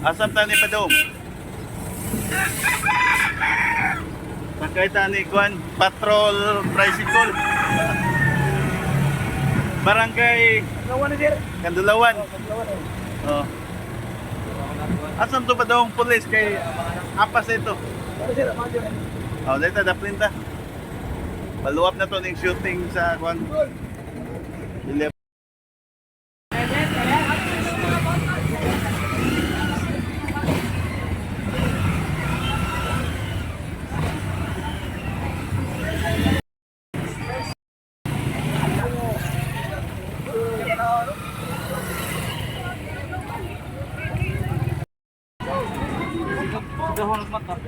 Asam tani pa dong? Sakay tani kuan patrol tricycle. Barangay Lawan ni sir. Kandulawan. Lawan eh. Oh. Asam to pa dong pulis kay apas ito. Pero sir, mga sir. Oh, dito daplin ta. Follow up na to ning shooting sa kuan. Dili. Dahon mata.